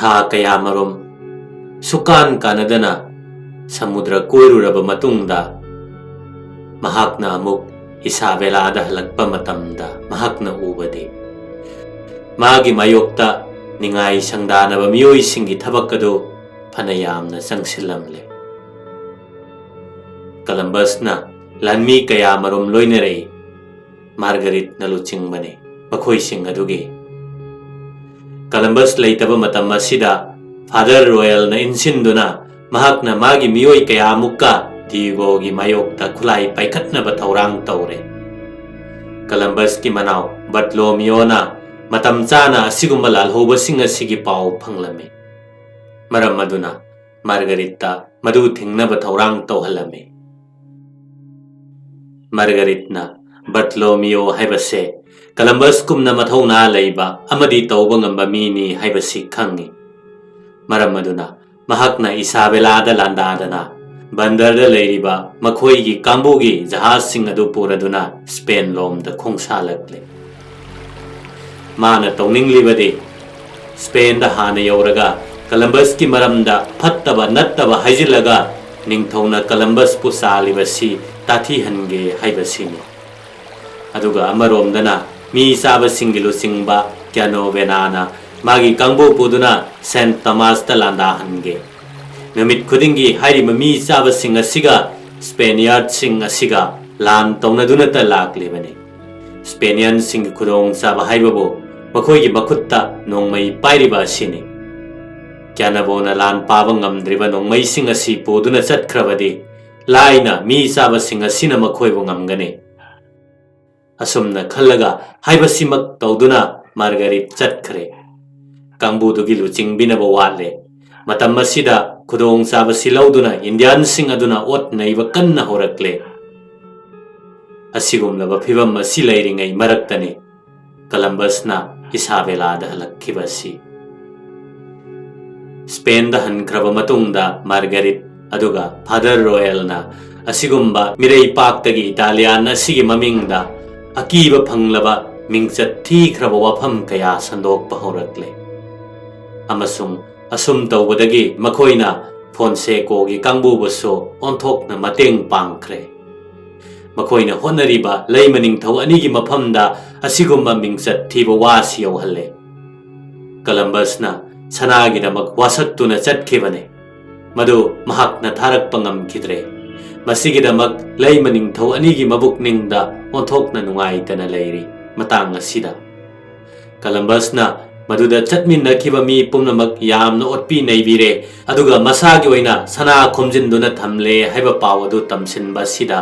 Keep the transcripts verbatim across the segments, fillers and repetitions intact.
ꯊꯥ ꯀꯌꯥꯃꯔꯨꯝ ꯁꯨꯀꯥꯟ ꯀꯥꯟꯅꯗꯅ ꯁꯃꯨꯗ꯭ꯔ ꯀꯣꯏꯔꯨꯔꯕ ꯃꯇꯨꯡꯗ, ꯃꯍꯥꯛꯅ ꯑꯃꯨꯛ ꯏꯁꯥꯕꯦꯂꯥꯗ ꯍꯜꯂꯛꯄ ꯃꯇꯝꯗ ꯃꯍꯥꯛꯅ ꯎꯕꯗꯤ, ꯃꯥꯒꯤ ꯃꯥꯌꯣꯛꯇ ꯅꯤꯡꯉꯥꯏ ꯁꯪꯗꯥꯅꯕ ꯃꯤꯑꯣꯏꯁꯤꯡꯒꯤ ꯊꯕꯛ ꯑꯗꯨ ꯐꯅ ꯌꯥꯝꯅ ꯆꯪꯁꯤꯜꯂꯝꯂꯦ꯫ ꯀꯂꯝꯕꯁꯅ ꯂꯥꯟꯃꯤ ꯀꯌꯥꯃꯔꯨꯝ ꯂꯣꯏꯅꯔꯛꯏ꯫ ꯃꯥꯔꯒꯔꯤꯠꯅ ꯂꯨꯆꯤꯡꯕꯅꯤ꯫ ꯃꯈꯣꯏꯁꯤꯡ ꯑꯗꯨꯒꯤ ꯀꯂꯝꯕꯁ ꯂꯩꯇꯕ ꯃꯇꯝ ꯑꯁꯤꯗ ꯐꯥꯗꯔ ꯔꯣꯌꯦꯜꯅ ꯏꯟꯁꯤꯟꯗꯨꯅ ꯃꯍꯥꯛꯅ ꯃꯥꯒꯤ ꯃꯤꯑꯣꯏ ꯀꯌꯥꯃꯨꯛꯀ ꯗꯤꯌꯦꯒꯣꯒꯤ ꯃꯥꯌꯣꯛꯇ ꯈꯨꯠꯂꯥꯏ ꯄꯥꯏꯈꯠꯅꯕ ꯊꯧꯔꯥꯡ ꯇꯧꯔꯦ꯫ ꯀꯂꯝꯕꯁꯀꯤ ꯃꯅꯥꯎ ꯕꯔꯇꯂꯣꯃꯤꯌꯣꯅ ꯃꯇꯝ ꯆꯥꯅ ꯑꯁꯤꯒꯨꯝꯕ ꯂꯥꯜꯍꯧꯕꯁꯤꯡ ꯑꯁꯤꯒꯤ ꯄꯥꯎ ꯐꯪꯂꯝꯃꯤ꯫ ꯃꯔꯝ ꯑꯗꯨꯅ ꯃꯥꯔꯒꯔꯤꯠꯇ ꯃꯗꯨ ꯊꯤꯡꯅꯕ ꯊꯧꯔꯥꯡ ꯇꯧꯍꯜꯂꯝꯃꯤ꯫ ꯃꯥꯔꯒꯔꯤꯠꯅ ꯕꯔꯇꯂꯣꯃꯤꯌꯣ ꯍꯥꯏꯕꯁꯦ ꯀꯂꯝꯕꯁꯀꯨꯝꯅ ꯃꯊꯧꯅꯥ ꯂꯩꯕ ꯑꯃꯗꯤ ꯇꯧꯕ ꯉꯝꯕ ꯃꯤꯅꯤ ꯍꯥꯏꯕꯁꯤ ꯈꯪꯉꯤ꯫ ꯃꯔꯝ ꯑꯗꯨꯅ ꯃꯍꯥꯛꯅ ꯏꯁꯥꯕꯦꯂꯥꯗ ꯂꯥꯟꯗꯥꯗꯅ ꯕꯟꯗꯔꯗ ꯂꯩꯔꯤꯕ ꯃꯈꯣꯏꯒꯤ ꯀꯥꯡꯕꯨꯒꯤ ꯖꯍꯥꯖꯁꯤꯡ ꯑꯗꯨ ꯄꯨꯔꯗꯨꯅ ꯁ꯭ꯄꯦꯟ ꯂꯣꯝꯗ ꯈꯣꯡꯁꯥꯜꯂꯛꯂꯦ꯫ ꯃꯥꯅ ꯇꯧꯅꯤꯡꯂꯤꯕꯗꯤ ꯁ꯭ꯄꯦꯟꯗ ꯍꯥꯟꯅ ꯌꯧꯔꯒ ꯀꯂꯝꯕꯁꯀꯤ ꯃꯔꯝꯗ ꯐꯠꯇꯕ ꯅꯠꯇꯕ ꯍꯥꯏꯖꯤꯜꯂꯒ ꯅꯤꯡꯊꯧꯅ ꯀꯂꯝꯕꯁꯄꯨ ꯆꯥꯜꯂꯤꯕꯁꯤ ꯇꯥꯊꯤꯍꯟꯒꯦ ꯍꯥꯏꯕꯁꯤꯅꯤ꯫ ꯑꯗꯨꯒ ꯑꯃꯔꯣꯝꯗꯅ ꯃꯤ ꯆꯥꯕꯁꯤꯡꯒꯤ ꯂꯨꯆꯤꯡꯕ ꯀ꯭ꯌꯥꯅꯣꯕꯦꯅꯥꯅ ꯃꯥꯒꯤ ꯀꯥꯡꯕꯨ ꯄꯨꯗꯨꯅ ꯁꯦꯟꯠ ꯇꯃꯥꯁꯇ ꯂꯥꯟꯗꯥꯍꯟꯒꯦ꯫ ꯅꯨꯃꯤꯠ ꯈꯨꯗꯤꯡꯒꯤ ꯍꯥꯏꯔꯤꯕ ꯃꯤ ꯆꯥꯕꯁꯤꯡ ꯑꯁꯤꯒ ꯁ꯭ꯄꯦꯅꯤꯌꯥꯔꯗꯁꯤꯡ ꯑꯁꯤꯒ ꯂꯥꯟ ꯇꯧꯅꯗꯨꯅꯇ ꯂꯥꯛꯂꯤꯕꯅꯤ꯫ ꯁ꯭ꯄꯦꯅꯤꯌꯟꯁꯤꯡꯒꯤ ꯈꯨꯗꯣꯡꯆꯥꯕ ꯍꯥꯏꯕꯕꯨ ꯃꯈꯣꯏꯒꯤ ꯃꯈꯨꯠꯇ ꯅꯣꯡꯃꯩ ꯄꯥꯏꯔꯤꯕ ꯑꯁꯤꯅꯤ꯫ ꯀ꯭ꯌꯥꯅꯕꯣꯅ ꯂꯥꯟ ꯄꯥꯕ ꯉꯝꯗ꯭ꯔꯤꯕ ꯅꯣꯡꯃꯩꯁꯤꯡ ꯑꯁꯤ ꯄꯨꯗꯨꯅ ꯆꯠꯈ꯭ꯔꯕꯗꯤ ꯂꯥꯏꯅ ꯃꯤ ꯆꯥꯕꯁꯤꯡ ꯑꯁꯤꯅ ꯃꯈꯣꯏꯕꯨ ꯉꯝꯒꯅꯤ꯫ ꯑꯁꯨꯝꯅ ꯈꯜꯂꯒ ꯍꯥꯏꯕꯁꯤꯃꯛ ꯇꯧꯗꯨꯅ ꯃꯥꯔꯒꯔꯤꯠ ꯆꯠꯈ꯭ꯔꯦ꯫ ꯀꯥꯡꯕꯨꯗꯨꯒꯤ ꯂꯨꯆꯤꯡꯕꯤꯅꯕ ꯋꯥꯠꯂꯦ꯫ ꯃꯇꯝ ꯑꯁꯤꯗ ꯈꯨꯗꯣꯡꯆꯥꯕꯁꯤ ꯂꯧꯗꯨꯅ ꯏꯟꯗꯤꯌꯥꯟꯁꯤꯡ ꯑꯗꯨꯅ ꯑꯣꯠ ꯅꯩꯕ ꯀꯟꯅ ꯍꯧꯔꯛꯂꯦ꯫ ꯑꯁꯤꯒꯨꯝꯂꯕ ꯐꯤꯚꯝ ꯑꯁꯤ ꯂꯩꯔꯤꯉꯩ ꯃꯔꯛꯇꯅꯤ ꯀꯂꯝꯕꯁꯅ ꯏꯁꯥꯕꯦꯂꯥꯗ ꯍꯜꯂꯛꯈꯤꯕ ꯑꯁꯤ꯫ ꯁ꯭ꯄꯦꯟꯗ ꯍꯟꯈ꯭ꯔꯕ ꯃꯇꯨꯡꯗ ꯃꯥꯔꯒꯔꯤꯠ ꯑꯗꯨꯒ ꯐꯥꯗꯔ ꯔꯣꯌꯦꯜꯅ ꯑꯁꯤꯒꯨꯝꯕ ꯃꯤꯔꯩ ꯄꯥꯛꯇꯒꯤ ꯏꯇꯥꯂꯤꯌꯥꯟ ꯑꯁꯤꯒꯤ ꯃꯃꯤꯡꯗ ꯑꯀꯤꯕ ꯐꯪꯂꯕ ꯃꯤꯡꯆꯠ ꯊꯤꯈ꯭ꯔꯕ ꯋꯥꯐꯝ ꯀꯌꯥ ꯁꯟꯗꯣꯛꯄ ꯍꯧꯔꯛꯂꯦ꯫ ꯑꯃꯁꯨꯡ ꯑꯁꯨꯝ ꯇꯧꯕꯗꯒꯤ ꯃꯈꯣꯏꯅ ꯐꯣꯟꯁꯦꯀꯣꯒꯤ ꯀꯥꯡꯕꯨꯕꯨꯁꯨ ꯑꯣꯟꯊꯣꯛꯅ ꯃꯇꯦꯡ ꯄꯥꯡꯈ꯭ꯔꯦ꯫ ꯃꯈꯣꯏꯅ ꯍꯣꯠꯅꯔꯤꯕ ꯂꯩꯃ ꯅꯤꯡꯊꯧ ꯑꯅꯤꯒꯤ ꯃꯐꯝꯗ ꯑꯁꯤꯒꯨꯝꯕ ꯃꯤꯡꯆꯠ ꯊꯤꯕ ꯋꯥꯁꯤ ꯌꯧꯍꯜꯂꯦ꯫ ꯀꯂꯝꯕꯁꯅ ꯁꯅꯥꯒꯤꯗꯃꯛ ꯋꯥꯁꯛꯇꯨꯅ ꯆꯠꯈꯤꯕꯅꯤ꯫ ꯃꯗꯨ ꯃꯍꯥꯛꯅ ꯊꯥꯔꯛꯄ ꯉꯝꯈꯤꯗ꯭ꯔꯦ꯫ ꯃꯁꯤꯒꯤꯗꯃꯛ ꯂꯩꯃ ꯅꯤꯡꯊꯧ ꯑꯅꯤꯒꯤ ꯃꯕꯨꯛꯅꯤꯡꯗ ꯑꯣꯟꯊꯣꯛꯅ ꯅꯨꯡꯉꯥꯏꯇꯅ ꯂꯩꯔꯤ꯫ ꯃꯇꯥꯡ ꯑꯁꯤꯗ ꯀꯂꯝꯕꯁꯅ ꯃꯗꯨꯗ ꯆꯠꯃꯤꯟꯅꯈꯤꯕ ꯃꯤ ꯄꯨꯝꯅꯃꯛ ꯌꯥꯝꯅ ꯑꯣꯠꯄꯤ ꯅꯩꯕꯤꯔꯦ, ꯑꯗꯨꯒ ꯃꯁꯥꯒꯤ ꯑꯣꯏꯅ ꯁꯅꯥ ꯈꯣꯝꯖꯤꯟꯗꯨꯅ ꯊꯝꯂꯦ ꯍꯥꯏꯕ ꯄꯥꯎ ꯑꯗꯨ ꯇꯝꯁꯤꯟꯕ ꯑꯁꯤꯗ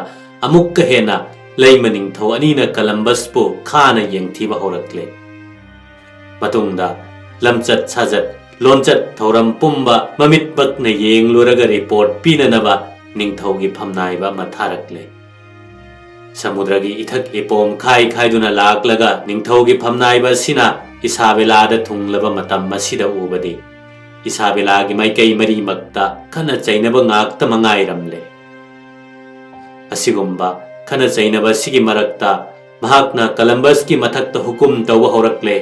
ꯑꯃꯨꯛꯀ ꯍꯦꯟꯅ ꯂꯩꯃ ꯅꯤꯡꯊꯧ ꯑꯅꯤꯅ ꯀꯂꯝꯕꯁꯄꯨ ꯈꯥꯅ ꯌꯦꯡꯊꯤꯕ ꯍꯧꯔꯛꯂꯦ꯫ ꯃꯇꯨꯡꯗ ꯂꯝꯆꯠ ꯁꯥꯖꯠ, ꯂꯣꯟꯆꯠ ꯊꯧꯔꯝ ꯄꯨꯝꯕ ꯃꯃꯤꯠꯃꯛꯅ ꯌꯦꯡꯂꯨꯔꯒ ꯔꯤꯄꯣꯔꯠ ꯄꯤꯅꯅꯕ ꯅꯤꯡꯊꯧꯒꯤ ꯐꯝꯅꯥꯏꯕ ꯑꯃ ꯊꯥꯔꯛꯂꯦ꯫ ꯁꯃꯨꯗ꯭ꯔꯒꯤ ꯏꯊꯛ ꯏꯄꯣꯝ ꯈꯥꯏ ꯈꯥꯏꯗꯨꯅ ꯂꯥꯛꯂꯒ ꯅꯤꯡꯊꯧꯒꯤ ꯐꯝꯅꯥꯏꯕ ꯑꯁꯤꯅ ꯏꯁꯥꯕꯦꯂꯥꯗ ꯊꯨꯡꯂꯕ ꯃꯇꯝ ꯑꯁꯤꯗ ꯎꯕꯗꯤ, ꯏꯁꯥꯕꯦꯂꯥꯒꯤ ꯃꯥꯏꯀꯩ ꯃꯔꯤꯃꯛꯇ ꯈꯠꯅ ꯆꯩꯅꯕ ꯉꯥꯛꯇ ꯃꯉꯥꯏꯔꯝꯂꯦ꯫ ꯑꯁꯤꯒꯨꯝꯕ ꯈꯠꯅ ꯆꯩꯅꯕ ꯑꯁꯤꯒꯤ ꯃꯔꯛꯇ ꯃꯍꯥꯛꯅ ꯀꯂꯝꯕꯁꯀꯤ ꯃꯊꯛꯇ ꯍꯨꯀꯨꯝ ꯇꯧꯕ ꯍꯧꯔꯛꯂꯦ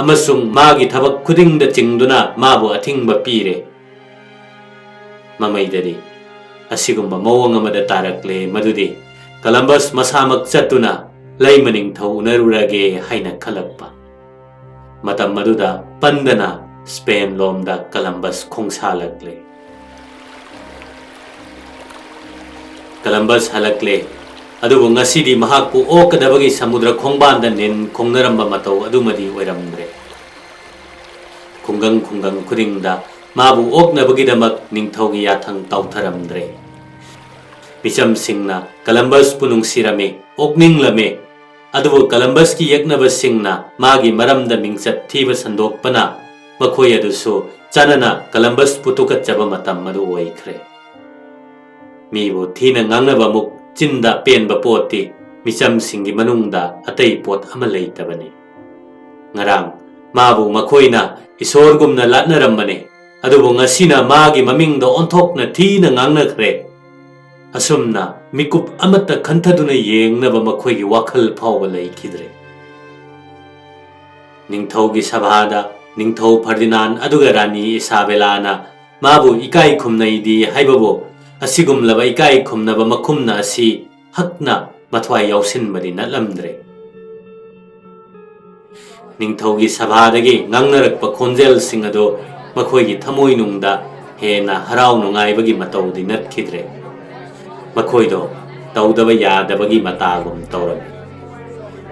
ꯑꯃꯁꯨꯡ ꯃꯥꯒꯤ ꯊꯕꯛ ꯈꯨꯗꯤꯡꯗ ꯆꯤꯡꯗꯨꯅ ꯃꯥꯕꯨ ꯑꯊꯤꯡꯕ ꯄꯤꯔꯦ꯫ ꯃꯃꯩꯗꯗꯤ ꯑꯁꯤꯒꯨꯝꯕ ꯃꯑꯣꯡ ꯑꯃꯗ ꯇꯥꯔꯛꯂꯦ, ꯃꯗꯨꯗꯤ ꯀꯂꯝꯕꯁ ꯃꯁꯥꯃꯛ ꯆꯠꯇꯨꯅ ꯂꯩꯃ ꯅꯤꯡꯊꯧ ꯎꯅꯔꯨꯔꯒꯦ ꯍꯥꯏꯅ ꯈꯜꯂꯛꯄ꯫ ꯃꯇꯝ ꯑꯗꯨꯗ ꯄꯟꯗꯅ ꯁ꯭ꯄꯦꯟ ꯂꯣꯝꯗ ꯀꯂꯝꯕꯁ ꯈꯣꯡꯁꯥꯜꯂꯛꯂꯦ꯫ ꯀꯂꯝꯕꯁ ꯍꯜꯂꯛꯂꯦ, ꯑꯗꯨꯕꯨ ꯉꯁꯤꯗꯤ ꯃꯍꯥꯛꯄꯨ ꯑꯣꯛꯀꯗꯕꯒꯤ ꯁꯃꯨꯗ꯭ꯔ ꯈꯣꯡꯕꯥꯟꯗ ꯅꯤꯟ ꯈꯣꯡꯅꯔꯝꯕ ꯃꯇꯧ ꯑꯗꯨꯃꯗꯤ ꯑꯣꯏꯔꯝꯗ꯭ꯔꯦ꯫ ꯈꯨꯡꯒꯪ ꯈꯨꯡꯒꯪ ꯈꯨꯗꯤꯡꯗ ꯃꯥꯕꯨ ꯑꯣꯛꯅꯕꯒꯤꯗꯃꯛ ꯅꯤꯡꯊꯧꯒꯤ ꯌꯥꯊꯪ ꯀꯥꯎꯊꯔꯝꯗ꯭ꯔꯦ꯫ ꯃꯤꯆꯝꯁꯤꯡꯅ ꯀꯂꯝꯕꯁꯄꯨ ꯅꯨꯡꯁꯤꯔꯝꯃꯤ, ꯑꯣꯛꯅꯤꯡꯂꯝꯃꯤ, ꯑꯗꯨꯕꯨ ꯀꯂꯝꯕꯁꯀꯤ ꯌꯦꯛꯅꯕꯁꯤꯡꯅ ꯃꯥꯒꯤ ꯃꯔꯝꯗ ꯃꯤꯡꯆꯠ ꯊꯤꯕ ꯁꯟꯗꯣꯛꯄꯅ ꯃꯈꯣꯏ ꯑꯗꯨꯁꯨ ꯆꯥꯅꯅ ꯀꯂꯝꯕꯁꯄꯨ ꯇꯨꯀꯠꯆꯕ ꯃꯇꯝ ꯑꯗꯨ ꯑꯣꯏꯈ꯭ꯔꯦ꯫ ꯃꯤꯕꯨ ꯊꯤꯅ ꯉꯥꯡꯅꯕ ꯃꯨꯛ ꯆꯤꯟꯗ ꯄꯦꯟꯕ ꯄꯣꯠꯇꯤ ꯃꯤꯆꯝꯁꯤꯡꯒꯤ ꯃꯅꯨꯡꯗ ꯑꯇꯩ ꯄꯣꯠ ꯑꯃ ꯂꯩꯇꯕꯅꯤ꯫ ꯉꯔꯥꯡ ꯃꯥꯕꯨ ꯃꯈꯣꯏꯅ ꯏꯁꯣꯔꯒꯨꯝꯅ ꯂꯥꯠꯅꯔꯝꯕꯅꯤ, ꯑꯗꯨꯕꯨ ꯉꯁꯤꯅ ꯃꯥꯒꯤ ꯃꯃꯤꯡꯗ ꯑꯣꯟꯊꯣꯛꯅ ꯊꯤꯅ ꯉꯥꯡꯅꯈ꯭ꯔꯦ꯫ ꯑꯁꯨꯝꯅ ꯃꯤꯀꯨꯞ ꯑꯃꯠꯇ ꯈꯟꯊꯗꯨꯅ ꯌꯦꯡꯅꯕ ꯃꯈꯣꯏꯒꯤ ꯋꯥꯈꯜ ꯐꯥꯎꯕ ꯂꯩꯈꯤꯗ꯭ꯔꯦ꯫ ꯅꯤꯡꯊꯧꯒꯤ ꯁꯚꯥꯗ ꯅꯤꯡꯊꯧ ꯐꯔꯗꯤꯅꯥꯟ ꯑꯗꯨꯒ ꯔꯥꯅꯤ ꯏꯁꯥꯕꯦꯂꯥꯅ ꯃꯥꯕꯨ ꯏꯀꯥꯏ ꯈꯨꯝꯅꯩꯗꯤ ꯍꯥꯏꯕꯕꯨ, ꯑꯁꯤꯒꯨꯝꯂꯕ ꯏꯀꯥꯏ ꯈꯨꯝꯅꯕ ꯃꯈꯨꯝꯅ ꯑꯁꯤ ꯍꯛꯅ ꯃꯊ꯭ꯋꯥꯏ ꯌꯥꯎꯁꯤꯟꯕꯗꯤ ꯅꯠꯂꯝꯗ꯭ꯔꯦ꯫ ꯅꯤꯡꯊꯧꯒꯤ ꯁꯚꯥꯗꯒꯤ ꯉꯥꯡꯅꯔꯛꯄ ꯈꯣꯟꯖꯦꯜꯁꯤꯡ ꯑꯗꯨ ꯃꯈꯣꯏꯒꯤ ꯊꯃꯣꯏꯅꯨꯡꯗ ꯍꯦꯟꯅ ꯍꯔꯥꯎ ꯅꯨꯡꯉꯥꯏꯕꯒꯤ ꯃꯇꯧꯗꯤ ꯅꯠꯈꯤꯗ꯭ꯔꯦ꯫ ꯃꯈꯣꯏꯗꯣ ꯇꯧꯗꯕ ꯌꯥꯗꯕꯒꯤ ꯃꯇꯥꯒꯨꯝ ꯇꯧꯔꯝꯃꯤ꯫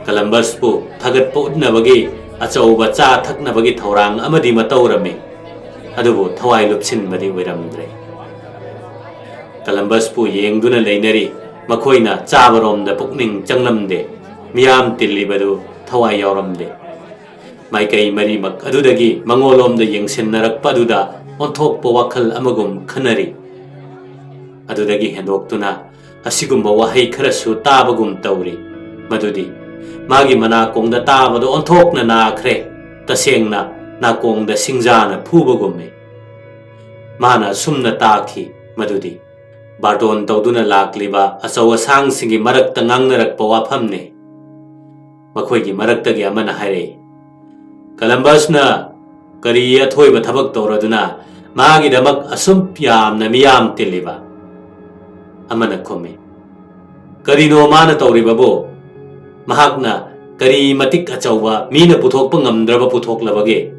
ꯀꯂꯝꯕꯁꯄꯨ ꯊꯥꯒꯠꯄ ꯎꯠꯅꯕꯒꯤ ꯑꯆꯧꯕ ꯆꯥ ꯊꯛꯅꯕꯒꯤ ꯊꯧꯔꯥꯡ ꯑꯃꯗꯤ ꯃꯇꯧꯔꯝꯃꯤ, ꯑꯗꯨꯕꯨ ꯊꯋꯥꯏ ꯂꯨꯞꯁꯤꯟꯕꯗꯤ ꯑꯣꯏꯔꯝꯗ꯭ꯔꯦ꯫ ꯀꯂꯝꯕꯁꯄꯨ ꯌꯦꯡꯗꯨꯅ ꯂꯩꯅꯔꯤ꯫ ꯃꯈꯣꯏꯅ ꯆꯥꯕꯔꯣꯝꯗ ꯄꯨꯛꯅꯤꯡ ꯆꯪꯂꯝꯗꯦ꯫ ꯃꯤꯌꯥꯝ ꯇꯤꯜꯂꯤꯕꯗꯨ ꯊꯋꯥꯏ ꯌꯥꯎꯔꯝꯗꯦ꯫ ꯃꯥꯏꯀꯩ ꯃꯔꯤꯃꯛ ꯑꯗꯨꯗꯒꯤ ꯃꯉꯣꯟꯂꯣꯝꯗ ꯌꯦꯡꯁꯤꯟꯅꯔꯛꯄ ꯑꯗꯨꯗ ꯑꯣꯟꯊꯣꯛꯄ ꯋꯥꯈꯜ ꯑꯃꯒꯨꯝ ꯈꯟꯅꯔꯤ꯫ ꯑꯗꯨꯗꯒꯤ ꯍꯦꯟꯗꯣꯛꯇꯨꯅ ꯑꯁꯤꯒꯨꯝꯕ ꯋꯥꯍꯩ ꯈꯔꯁꯨ ꯇꯥꯕꯒꯨꯝ ꯇꯧꯔꯤ, ꯃꯗꯨꯗꯤ, "ꯃꯥꯒꯤ ꯃꯅꯥꯀꯣꯡꯗ ꯇꯥꯕꯗꯣ ꯑꯣꯟꯊꯣꯛꯅ ꯅꯥꯈ꯭ꯔꯦ, ꯇꯁꯦꯡꯅ ꯅꯥꯀꯣꯡꯗ ꯁꯤꯡꯖꯥꯅ ꯐꯨꯕꯒꯨꯝꯃꯤ"꯫ ꯃꯥꯅ ꯑꯁꯨꯝꯅ ꯇꯥꯈꯤ, ꯃꯗꯨꯗꯤ ꯕꯥꯔꯇꯣꯟ ꯇꯧꯗꯨꯅ ꯂꯥꯛꯂꯤꯕ ꯑꯆꯧ ꯑꯁꯥꯡꯁꯤꯡꯒꯤ ꯃꯔꯛꯇ ꯉꯥꯡꯅꯔꯛꯄ ꯋꯥꯐꯝꯅꯤ꯫ ꯃꯈꯣꯏꯒꯤ ꯃꯔꯛꯇꯒꯤ ꯑꯃꯅ ꯍꯥꯏꯔꯛꯏ, "ꯀꯂꯝꯕꯁꯅ ꯀꯔꯤ ꯑꯊꯣꯏꯕ ꯊꯕꯛ ꯇꯧꯔꯗꯨꯅ ꯃꯥꯒꯤꯗꯃꯛ ꯑꯁꯨꯝ ꯌꯥꯝꯅ ꯃꯤꯌꯥꯝ ꯇꯤꯜꯂꯤꯕ?" ꯑꯃꯅ ꯈꯨꯝꯃꯤ, "ꯀꯔꯤꯅꯣ ꯃꯥꯅ ꯇꯧꯔꯤꯕꯕꯨ? ꯃꯍꯥꯛꯅ ꯀꯔꯤ ꯃꯇꯤꯛ ꯑꯆꯧꯕ ꯃꯤꯅ ꯄꯨꯊꯣꯛꯄ ꯉꯝꯗ꯭ꯔꯕ ꯄꯨꯊꯣꯛꯂꯕꯒꯦ?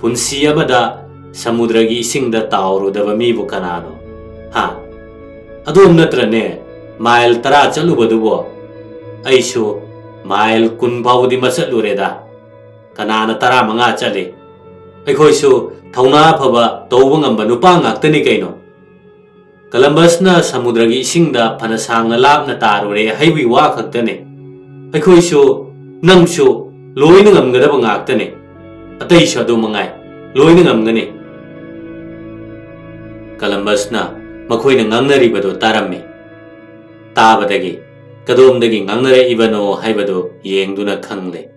ꯄꯨꯟꯁꯤ ꯑꯃꯗ ꯁꯃꯨꯗ꯭ꯔꯒꯤ ꯏꯁꯤꯡꯗ ꯇꯥꯎꯔꯨꯗꯕ ꯃꯤꯕꯨ ꯀꯅꯥꯅꯣ? ꯍꯥ? ꯑꯗꯣꯝ ꯅꯠꯇ꯭ꯔꯅꯦ ꯃꯥꯏꯜ ꯇꯔꯥ ꯆꯠꯂꯨꯕꯗꯨꯕꯣ? ꯑꯩꯁꯨ ꯃꯥꯏꯜ ꯀꯨꯟ ꯐꯥꯎꯕꯗꯤ ꯃꯆꯠꯂꯨꯔꯦꯗ꯫ ꯀꯅꯥꯅ ꯇꯔꯥꯃꯉꯥ ꯆꯠꯂꯤ? ꯑꯩꯈꯣꯏꯁꯨ ꯊꯧꯅꯥ ꯐꯕ, ꯇꯧꯕ ꯉꯝꯕ ꯅꯨꯄꯥ ꯉꯥꯛꯇꯅꯤ ꯀꯩꯅꯣ꯫ ꯀꯂꯝꯕꯁꯅ ꯁꯃꯨꯗ꯭ꯔꯒꯤ ꯏꯁꯤꯡꯗ ꯐꯅ ꯁꯥꯡꯅ ꯂꯥꯞꯅ ꯇꯥꯔꯨꯔꯦ ꯍꯥꯏꯕꯒꯤ ꯋꯥ ꯈꯛꯇꯅꯦ꯫ ꯑꯩꯈꯣꯏꯁꯨ, ꯅꯪꯁꯨ ꯂꯣꯏꯅ ꯉꯝꯒꯗꯕ ꯉꯥꯛꯇꯅꯦ꯫ ꯑꯇꯩꯁꯨ ꯑꯗꯨ ꯃꯉꯥꯏ, ꯂꯣꯏꯅ ꯉꯝꯒꯅꯤ꯫" ꯀꯂꯝꯕꯁꯅ ꯃꯈꯣꯏꯅ ꯉꯥꯡꯅꯔꯤꯕꯗꯨ ꯇꯥꯔꯝꯃꯤ꯫ ꯇꯥꯕꯗꯒꯤ ꯀꯗꯣꯝꯗꯒꯤ ꯉꯥꯡꯅꯔꯛꯏꯕꯅꯣ ꯍꯥꯏꯕꯗꯨ ꯌꯦꯡꯗꯨꯅ ꯈꯪꯂꯦ꯫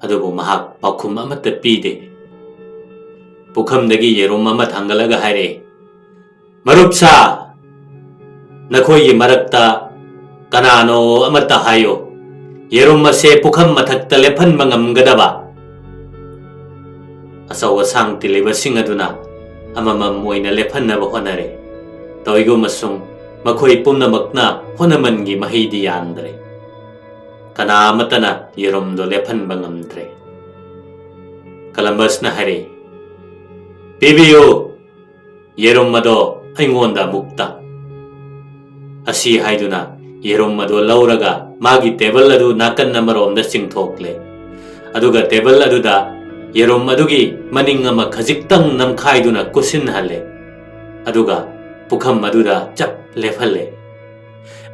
ꯑꯗꯨꯕꯨ ꯃꯍꯥꯛ ꯄꯥꯎꯈꯨꯝ ꯑꯃꯠꯇ ꯄꯤꯗꯦ꯫ ꯄꯨꯈꯝꯗꯒꯤ ꯌꯦꯔꯨꯝ ꯑꯃ ꯊꯥꯡꯒꯠꯂꯒ ꯍꯥꯏꯔꯛꯏ, "ꯃꯔꯨꯞ ꯁꯥ, ꯅꯈꯣꯏꯒꯤ ꯃꯔꯛꯇ ꯀꯅꯥꯅꯣ ꯑꯃꯠꯇ ꯍꯥꯏꯌꯨ, ꯌꯦꯔꯨꯝ ꯑꯁꯦ ꯄꯨꯈꯝ ꯃꯊꯛꯇ ꯂꯦꯞꯍꯟꯕ ꯉꯝꯒꯗꯕ, ꯑꯆꯧ ꯑꯁꯥꯡ ꯇꯤꯜꯂꯤꯕꯁꯤꯡ ꯑꯗꯨꯅ ꯑꯃꯃꯝ ꯑꯣꯏꯅ ꯂꯦꯞꯍꯟꯅꯕ ꯍꯣꯠꯅꯔꯦ꯫ ꯇꯧꯏꯒꯨꯝꯕꯁꯨꯡ ꯃꯈꯣꯏ ꯄꯨꯝꯅꯃꯛꯅ ꯍꯣꯠꯅꯃꯟꯒꯤ ꯃꯍꯩꯗꯤ ꯌꯥꯟꯗ꯭ꯔꯦ꯫ ꯀꯅꯥ ꯑꯃꯠꯇꯅ ꯌꯦꯔꯨꯝꯗꯣ ꯂꯦꯞꯍꯟꯕ ꯉꯝꯗ꯭ꯔꯦ꯫ ꯀꯂꯝꯕꯁꯅ ꯍꯥꯏꯔꯛꯏ, "ꯄꯤꯕꯤꯌꯨ, ꯌꯦꯔꯨꯝ ꯑꯗꯣ ꯑꯩꯉꯣꯟꯗ ꯑꯃꯨꯛꯇ"꯫ ꯑꯁꯤ ꯍꯥꯏꯗꯨꯅ ꯌꯦꯔꯨꯝ ꯑꯗꯨ ꯂꯧꯔꯒ ꯃꯥꯒꯤ ꯇꯦꯕꯜ ꯑꯗꯨ ꯅꯥꯀꯟ ꯑꯃꯔꯣꯝꯗ ꯆꯤꯡꯊꯣꯛꯂꯦ꯫ ꯑꯗꯨꯒ ꯇꯦꯕꯜ ꯑꯗꯨꯗ ꯌꯦꯔꯨꯝ ꯑꯗꯨꯒꯤ ꯃꯅꯤꯡ ꯑꯃ ꯈꯖꯤꯛꯇꯪ ꯅꯝꯈꯥꯏꯗꯨꯅ ꯀꯨꯁꯤꯟꯍꯜꯂꯦ꯫ ꯑꯗꯨꯒ ꯄꯨꯈꯝ ꯑꯗꯨꯗ ꯆꯞ ꯂꯦꯞꯍꯜꯂꯦ꯫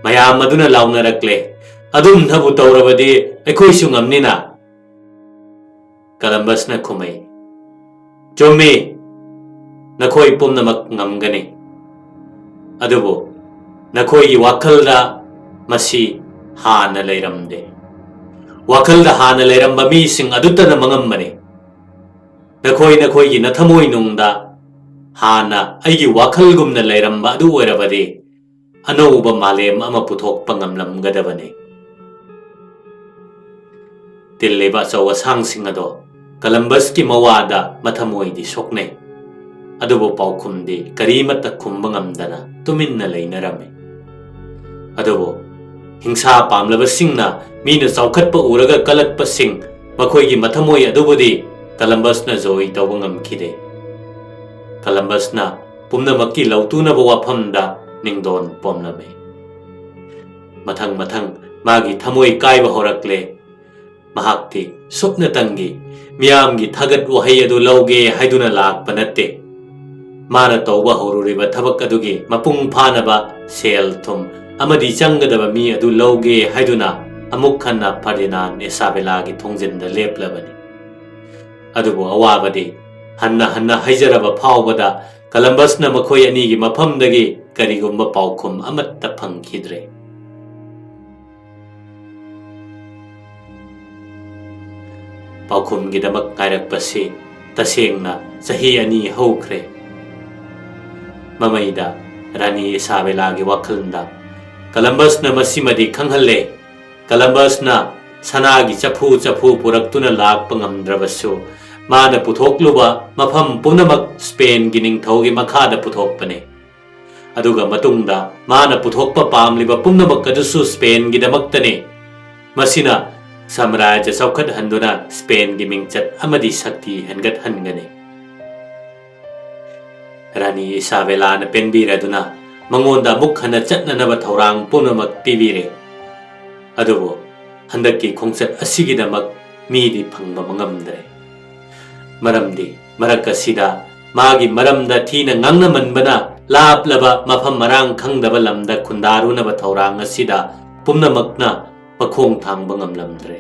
ꯃꯌꯥꯝ ꯑꯗꯨꯅ ꯂꯥꯎꯅꯔꯛꯂꯦ, "ꯑꯗꯨꯝꯅꯕꯨ ꯇꯧꯔꯕꯗꯤ ꯑꯩꯈꯣꯏꯁꯨ ꯉꯝꯅꯤꯅ"꯫ ꯀꯂꯝꯕꯁꯅ ꯈꯨꯝꯃꯩ, "ꯆꯨꯝꯃꯤ, ꯅꯈꯣꯏ ꯄꯨꯝꯅꯃꯛ ꯉꯝꯒꯅꯤ꯫ ꯑꯗꯨꯕꯨ ꯅꯈꯣꯏꯒꯤ ꯋꯥꯈꯜꯗ ꯃꯁꯤ ꯍꯥꯟꯅ ꯂꯩꯔꯝꯗꯦ꯫ ꯋꯥꯈꯜꯗ ꯍꯥꯟꯅ ꯂꯩꯔꯝꯕ ꯃꯤꯁꯤꯡ ꯑꯗꯨꯇꯅ ꯃꯉꯝꯕꯅꯤ꯫ ꯅꯈꯣꯏ ꯅꯈꯣꯏꯒꯤ ꯅꯊꯃꯣꯏꯅꯨꯡꯗ ꯍꯥꯟꯅ ꯑꯩꯒꯤ ꯋꯥꯈꯜꯒꯨꯝꯅ ꯂꯩꯔꯝꯕ ꯑꯗꯨ ꯑꯣꯏꯔꯕꯗꯤ ꯑꯅꯧꯕ ꯃꯥꯂꯦꯝ ꯑꯃ ꯄꯨꯊꯣꯛꯄ ꯉꯝꯂꯝꯒꯗꯕꯅꯤ"꯫ ꯇꯤꯜꯂꯤꯕ ꯑꯆꯧ ꯑꯁꯥꯡꯁꯤꯡ ꯑꯗꯣ ꯀꯂꯝꯕꯁꯀꯤ ꯃꯋꯥꯗ ꯃꯊꯃꯣꯏꯗꯤ ꯁꯣꯛꯅꯩ꯫ ꯑꯗꯨꯕꯨ ꯄꯥꯎꯈꯨꯝꯗꯤ ꯀꯔꯤꯃꯠꯇ ꯈꯨꯝꯕ ꯉꯝꯗꯅ ꯇꯨꯃꯤꯟꯅ ꯂꯩꯅꯔꯝꯃꯤ꯫ ꯑꯗꯨꯕꯨ ꯍꯤꯡꯁꯥ ꯄꯥꯝꯂꯕꯁꯤꯡꯅ ꯃꯤꯅ ꯆꯥꯎꯈꯠꯄ ꯎꯔꯒ ꯀꯂꯛꯄꯁꯤꯡ, ꯃꯈꯣꯏꯒꯤ ꯃꯊꯃꯣꯏ ꯑꯗꯨꯕꯨꯗꯤ ꯀꯂꯝꯕꯁꯅ ꯖꯣꯏ ꯇꯧꯕ ꯉꯝꯈꯤꯗꯦ꯫ ꯀꯂꯝꯕꯁꯅ ꯄꯨꯝꯅꯃꯛꯀꯤ ꯂꯧꯇꯨꯅꯕ ꯋꯥꯐꯝꯗ ꯅꯤꯡꯗꯣꯟ ꯄꯣꯝꯂꯝꯃꯤ꯫ ꯃꯊꯪ ꯃꯊꯪ ꯃꯥꯒꯤ ꯊꯃꯣꯏ ꯀꯥꯏꯕ ꯍꯧꯔꯛꯂꯦ꯫ ꯃꯍꯥꯛꯇꯤ ꯁꯨꯞꯅꯇꯪꯒꯤ ꯃꯤꯌꯥꯝꯒꯤ ꯊꯥꯒꯠ ꯋꯥꯍꯩ ꯑꯗꯨ ꯂꯧꯒꯦ ꯍꯥꯏꯗꯨꯅ ꯂꯥꯛꯄ ꯅꯠꯇꯦ꯫ ꯃꯥꯅ ꯇꯧꯕ ꯍꯧꯔꯨꯔꯤꯕ ꯊꯕꯛ ꯑꯗꯨꯒꯤ ꯃꯄꯨꯡ ꯐꯥꯅꯕ ꯁꯦꯜ ꯊꯨꯝ ꯑꯃꯗꯤ ꯆꯪꯒꯗꯕ ꯃꯤ ꯑꯗꯨ ꯂꯧꯒꯦ ꯍꯥꯏꯗꯨꯅ ꯑꯃꯨꯛ ꯍꯟꯅ ꯐꯔꯗꯤꯅꯥꯟ ꯏꯁꯥꯕꯦꯂꯥꯒꯤ ꯊꯣꯡꯖꯤꯟꯗ ꯂꯦꯞꯂꯕꯅꯤ꯫ ꯑꯗꯨꯕꯨ ꯑꯋꯥꯕꯗꯤ ꯍꯟꯅ ꯍꯟꯅ ꯍꯥꯏꯖꯔꯕ ꯐꯥꯎꯕꯗ ꯀꯂꯝꯕꯁꯅ ꯃꯈꯣꯏ ꯑꯅꯤꯒꯤ ꯃꯐꯝꯗꯒꯤ ꯀꯔꯤꯒꯨꯝꯕ ꯄꯥꯎꯈꯨꯝ ꯑꯃꯠꯇ ꯐꯪꯈꯤꯗ꯭ꯔꯦ꯫ ꯄꯥꯎꯈꯨꯝꯒꯤꯗꯃꯛ ꯉꯥꯏꯔꯛꯄꯁꯤ ꯇꯁꯦꯡꯅ ꯆꯍꯤ ꯑꯅꯤ ꯍꯧꯈ꯭ꯔꯦ꯫ ꯃꯃꯩꯗ ꯔꯥꯅꯤ ꯏꯁꯥꯕꯦꯂꯥꯒꯤ ꯋꯥꯈꯜꯗ ꯀꯂꯝꯕꯁꯅ ꯃꯁꯤꯃꯗꯤ ꯈꯪꯍꯜꯂꯦ꯫ ꯀꯂꯝꯕꯁꯅ ꯁꯅꯥꯒꯤ ꯆꯐꯨ ꯆꯐꯨ ꯄꯨꯔꯛꯇꯨꯅ ꯂꯥꯛꯄ ꯉꯝꯗ꯭ꯔꯕꯁꯨ, ꯃꯥꯅ ꯄꯨꯊꯣꯛꯂꯨꯕ ꯃꯐꯝ ꯄꯨꯝꯅꯃꯛ ꯁ꯭ꯄꯦꯟꯒꯤ ꯅꯤꯡꯊꯧꯒꯤ ꯃꯈꯥꯗ ꯄꯨꯊꯣꯛꯄꯅꯤ꯫ ꯑꯗꯨꯒ ꯃꯇꯨꯡꯗ ꯃꯥꯅ ꯄꯨꯊꯣꯛꯄ ꯄꯥꯝꯂꯤꯕ ꯄꯨꯝꯅꯃꯛ ꯑꯗꯨꯁꯨ ꯁ꯭ꯄꯦꯟꯒꯤꯗꯃꯛꯇꯅꯤ꯫ ꯃꯁꯤꯅ ꯁꯥꯝꯔꯥꯖ꯭ꯌ ꯆꯥꯎꯈꯠꯍꯟꯗꯨꯅ ꯁ꯭ꯄꯦꯟꯒꯤ ꯃꯤꯡꯆꯠ ꯑꯃꯗꯤ ꯁꯛꯇꯤ ꯍꯦꯟꯒꯠꯍꯟꯒꯅꯤ꯫ ꯔꯥꯅꯤ ꯏꯁꯥꯕꯦꯂꯥꯅ ꯄꯦꯟꯕꯤꯔꯗꯨꯅ ꯃꯉꯣꯟꯗ ꯑꯃꯨꯛ ꯍꯟꯅ ꯆꯠꯅꯅꯕ ꯊꯧꯔꯥꯡ ꯄꯨꯝꯅꯃꯛ ꯄꯤꯕꯤꯔꯦ꯫ ꯑꯗꯨꯕꯨ ꯍꯟꯗꯛꯀꯤ ꯈꯣꯡꯆꯠ ꯑꯁꯤꯒꯤꯗꯃꯛ ꯃꯤꯗꯤ ꯐꯪꯕ ꯉꯝꯗ꯭ꯔꯦ꯫ ꯃꯔꯝꯗꯤ ꯃꯔꯛ ꯑꯁꯤꯗ ꯃꯥꯒꯤ ꯃꯔꯝꯗ ꯊꯤꯅ ꯉꯥꯡꯅꯃꯟꯕꯅ ꯂꯥꯞꯂꯕ ꯃꯐꯝ ꯃꯔꯥꯡ ꯈꯪꯗꯕ ꯂꯝꯗ ꯈꯨꯟꯗꯥꯔꯨꯅꯕ ꯊꯧꯔꯥꯡ ꯑꯁꯤꯗ ꯄꯨꯝꯅꯃꯛꯅ ꯃꯈꯣꯡ ꯊꯥꯡꯕ ꯉꯝꯂꯝꯗ꯭ꯔꯦ꯫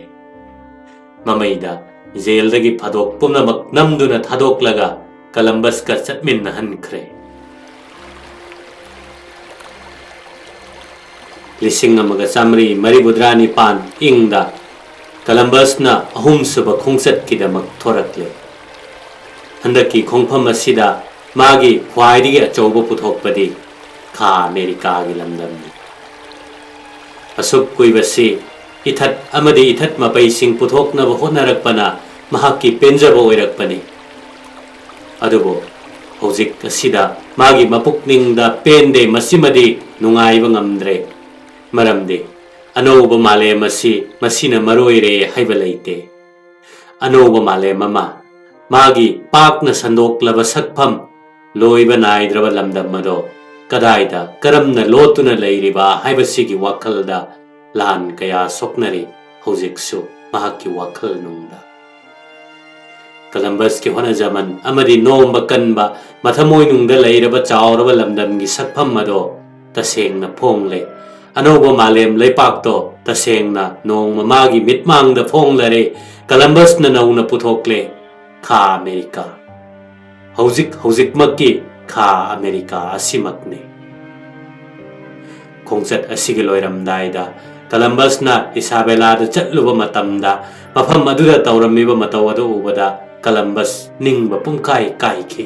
ꯃꯃꯩꯗ ꯖꯦꯜꯗꯒꯤ ꯐꯥꯗꯣꯛ ꯄꯨꯝꯅꯃꯛ ꯅꯝꯗꯨꯅ ꯊꯥꯗꯣꯛꯂꯒ ꯀꯂꯝꯕꯁꯀ ꯆꯠꯃꯤꯟꯅꯍꯟꯈ꯭ꯔꯦ꯫ ꯂꯤꯁꯤꯡ ꯑꯃꯒ ꯆꯥꯃꯔꯤ ꯃꯔꯤꯐꯨꯇꯔꯥ ꯅꯤꯄꯥꯟ ꯏꯪꯗ ꯀꯂꯝꯕꯁꯅ ꯑꯍꯨꯝꯁꯨꯕ ꯈꯣꯡꯆꯠꯀꯤꯗꯃꯛ ꯊꯣꯔꯛꯂꯦ꯫ ꯍꯟꯗꯛꯀꯤ ꯈꯣꯡꯐꯝ ꯑꯁꯤꯗ ꯃꯥꯒꯤ ꯈ꯭ꯋꯥꯏꯗꯒꯤ ꯑꯆꯧꯕ ꯄꯨꯊꯣꯛꯄꯗꯤ ꯈꯥ ꯑꯃꯦꯔꯤꯀꯥꯒꯤ ꯂꯝꯗꯝꯅꯤ꯫ ꯑꯁꯨꯛ ꯀꯨꯏꯕꯁꯤ ꯏꯊꯠ ꯑꯃꯗꯤ ꯏꯊꯠ ꯃꯄꯩꯁꯤꯡ ꯄꯨꯊꯣꯛꯅꯕ ꯍꯣꯠꯅꯔꯛꯄꯅ ꯃꯍꯥꯛꯀꯤ ꯄꯦꯟꯖꯕ ꯑꯣꯏꯔꯛꯄꯅꯤ꯫ ꯑꯗꯨꯕꯨ ꯍꯧꯖꯤꯛ ꯑꯁꯤꯗ ꯃꯥꯒꯤ ꯃꯄꯨꯛꯅꯤꯡꯗ ꯄꯦꯟꯗꯦ, ꯃꯁꯤꯃꯗꯤ ꯅꯨꯡꯉꯥꯏꯕ ꯉꯝꯗ꯭ꯔꯦ꯫ ꯃꯔꯝꯗꯤ ꯑꯅꯧꯕ ꯃꯥꯂꯦꯝ ꯑꯁꯤ ꯃꯁꯤꯅ ꯃꯔꯣꯏꯔꯦ ꯍꯥꯏꯕ ꯂꯩꯇꯦ꯫ ꯑꯅꯧꯕ ꯃꯥꯂꯦꯝ ꯑꯃ, ꯃꯥꯒꯤ ꯄꯥꯛꯅ ꯁꯟꯗꯣꯛꯂꯕ ꯁꯛꯐꯝ, ꯂꯣꯏꯕ ꯅꯥꯏꯗ꯭ꯔꯕ ꯂꯝꯗꯝ ꯑꯗꯣ ꯀꯗꯥꯏꯗ ꯀꯔꯝꯅ ꯂꯣꯠꯇꯨꯅ ꯂꯩꯔꯤꯕ ꯍꯥꯏꯕꯁꯤꯒꯤ ꯋꯥꯈꯜꯗ ꯂꯥꯟ ꯀꯌꯥ ꯁꯣꯛꯅꯔꯤ ꯍꯧꯖꯤꯛꯁꯨ ꯃꯍꯥꯛꯀꯤ ꯋꯥꯈꯜꯅꯨꯡꯗ꯫ ꯀꯂꯝꯕꯁꯀꯤ ꯍꯣꯠꯅꯖꯃꯟ ꯑꯃꯗꯤ ꯅꯣꯝꯕ ꯀꯟꯕ ꯃꯊꯃꯣꯏꯅꯨꯡꯗ ꯂꯩꯔꯕ ꯆꯥꯎꯔꯕ ꯂꯝꯗꯝꯒꯤ ꯁꯛꯐꯝ ꯑꯗꯣ ꯇꯁꯦꯡꯅ ꯐꯣꯡꯂꯦ꯫ ꯑꯅꯧꯕ ꯃꯥꯂꯦꯝ ꯂꯩꯄꯥꯛꯇꯣ ꯇꯁꯦꯡꯅ ꯅꯣꯡꯃ ꯃꯥꯒꯤ ꯃꯤꯠꯃꯥꯡꯗ ꯐꯣꯡꯂꯔꯦ꯫ ꯀꯂꯝꯕꯁꯅ ꯅꯧꯅ ꯄꯨꯊꯣꯛꯂꯦ ꯈꯥ ꯑꯃꯦꯔꯤꯀꯥ꯫ ꯍꯧꯖꯤꯛ ꯍꯧꯖꯤꯛꯃꯛꯀꯤ ꯈꯥ ꯑꯃꯦꯔꯤꯀꯥ ꯑꯁꯤꯃꯛꯅꯤ꯫ ꯈꯣꯡꯆꯠ ꯑꯁꯤꯒꯤ ꯂꯣꯏꯔꯝꯗꯥꯏꯗ ꯀꯂꯝꯕꯁꯅ ꯏꯁꯥꯕꯦꯂꯥꯗ ꯆꯠꯂꯨꯕ ꯃꯇꯝꯗ ꯃꯐꯝ ꯑꯗꯨꯗ ꯇꯧꯔꯝꯃꯤꯕ ꯃꯇꯧ ꯑꯗꯨ ꯎꯕꯗ ꯀꯂꯝꯕꯁ ꯅꯤꯡꯕ ꯄꯨꯡꯀꯥꯏ ꯀꯥꯏꯈꯤ꯫